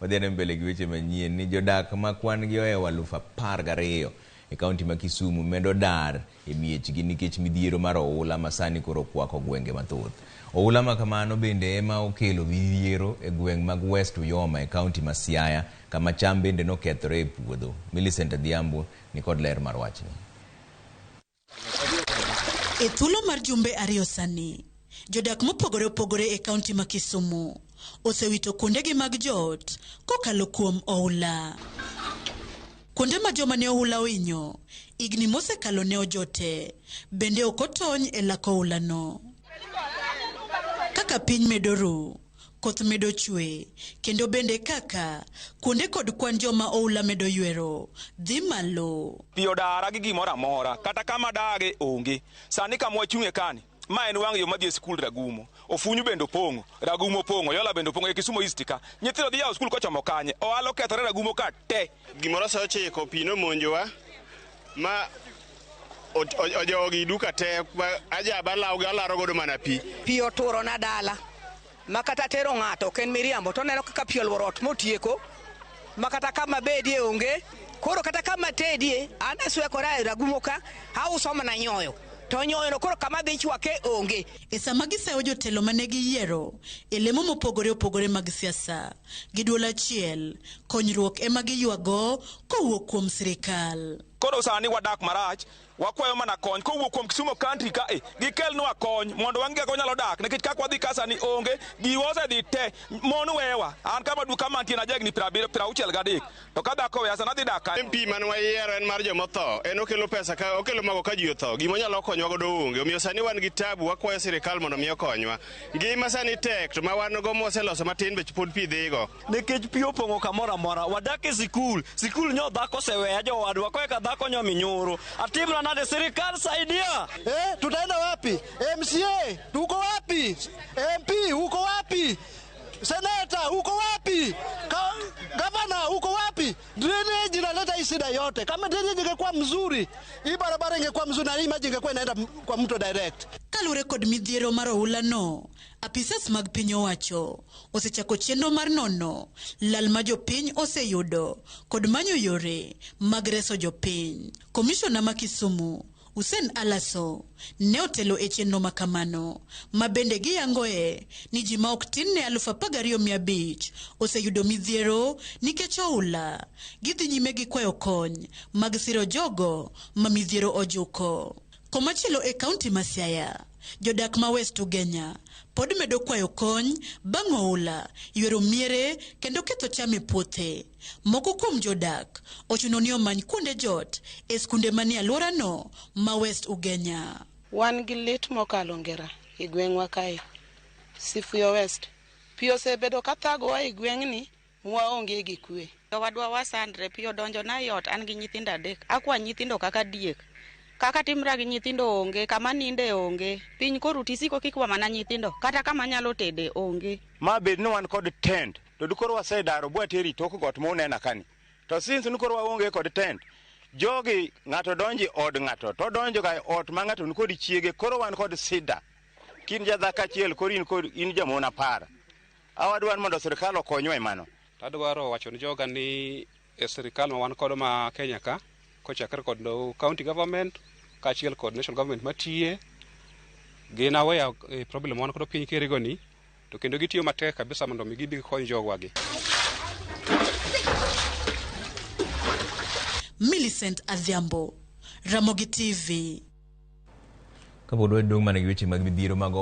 Wadhi mbele gi weche manyien ni jodak ma kwan gi ohewo 12,000 e kaunti ma Kisumu medo dar e miechgi nikech midhiero mar oula ma sani koro okwako gwenge mathoth. Oula ma kamano bende ema okelo midhiero e gweng' mag West Uyoma e kaunti ma Siaya kama cham bende nokethore e puodho. Millicent Adhiambo nikod ler mar wachni. E thuolo mar jumbe ariyo sani, jodak mopogore opogore e kaunti ma Kisumu osewito kuondegi mag joot kokalo kuom oula. Kuonde ma joma ne oula ohinyo higni mosekalo ne ojote bende ok otony e lak oulano. Kaka piny medo ru, koth medo chwe, kendo bende kaka kuonde kod kwan joma oula medo ywero dhi malo. Pi odara gi gimoro amora, kata kama dage onge. Sani kama wachung'e kani, ma en wang' yo madhi e skul Ragumo. Ofunyu bende opong'o, Ragumo opong'o, Yola bende opong'o e Kisumu East ka. Nyithindo dhi yawo skul kochomo kanye? Ohala okethore Ragumo ka te. Gimoro sa ochiko pi nomonjowa ma ojowo gi duka te, ajaba alawgi alaro godo mana pi. Pi oturo na dala ma kata tero ng'ato ok en miriambo to oneno kaka pi olworo ot motieko ma kata kama bedie onge. Koro kata kama tedie an aswekora e Ragumo ka auso mana nyoyo to nyoyo no koro kama dhi chwake onge. E sama gisayo jotelo mane giyiero e lemo mopogore opogore mag siasa gi duol achiel, konyruok ema giywago kowuok kuom sirikal. Koro sani wadak marach, wakwayo mana kony kowuok kuom Kisumu County ka e, gikelnwa kony mondo wang'e kaka wanyalo dak nikech kaka wadhi ka sani onge, giwa osedhi te, mon wewa. An kama du kama antie na jahigni 63 to ka dhako oweya sani adhi dak kanye? MP mane wayiero en mar jomotho, en okelo pesa ka okelo mago ka ji otho, gima onyalo konyowa godo onge. Omiyo sani wan gi tabu, wakwayo sirikal mondo mi okonywa. Ngima sani tek to ma wan go mwaseloso matin be pod pi dhigo. Nikech pi opong'o kamoro amora, wadak e sikul, sikul nyo dhako oseweya jowadwa, koeka dhako nyo minyuru. Atimna nade sirikal saidia? Tutaenda wapi? MCA tuko wapi? MP uko wapi? Seneta uko wapi? Gavana uko wapi? Drainage inaleta hii shida yote. Kama drainage ingekuwa mzuri, hii barabara ingekuwa mzuri na hii maji ingekuwa inaenda kwa mto direct. Kaluwore kod midhiero mar oula no, apisas mag piny owacho osechako chenro mar nono lal ma jopiny oseyudo kod manyo yore mag reso jopiny. Komishona ma Kisumu Hussein Alaso ne otelo e chenro ma kamano, ma bende giyangoe ni ji ma ok tin ne 12,500 oseyudo midhiero nikech oula. Gidhi nyime gi kwayo kony mag siro jogo ma midhiero ojuko. Komachielo e kaunti ma Siaya, jodak ma West Ugenya pod medo kwayo kony bang' oula ywero miere kendo ketho cham e puothe. Moko kuom jodak ochuno ni omany kuonde jot e skunde manie alworano ma West Ugenya. Wan gi lit mokalo ngera e gweng'wa kae, Sifuyo West. Pi osebedo ka thagowa e gweng'ni mwaonge gi kwe. Jowadwa wasandre, pi odonjo na e ot, an gi nyithindo adek. Akwa nyithindo kaka diek. Kaka timra gi nyithindo onge, kama ninde onge. Piny koro tisiko kikwa mana nyithindo, kata kama nyalo tede onge. Ma bed ni wan kod tent, to dikoro wasedaro bwateri tok got munena kani. To since ni koro waonge kod tent, jogi ng'ato donjo e od ng'ato, to donjo ga e ot ma ng'ato nikod chiege, koro wan kod sida. Kin jadhako achiel, koro in kod in jamon 10. Awadwaro mondo sirikal okonywa e mano. Adwaro wacho ni joga ni e sirikal ma wan kodo ma Kenya ka, kochakre kod county government kaachiel kod national government matiye, gin aware e problem ma wan kodo piny Kerigo ni, to kendo gitiyo matek kabisa mondo mi gibi gikony jogwa gi. Millicent Adhiambo, Ramogi TV. Kapod wadong' mana gi weche mag midhiero mag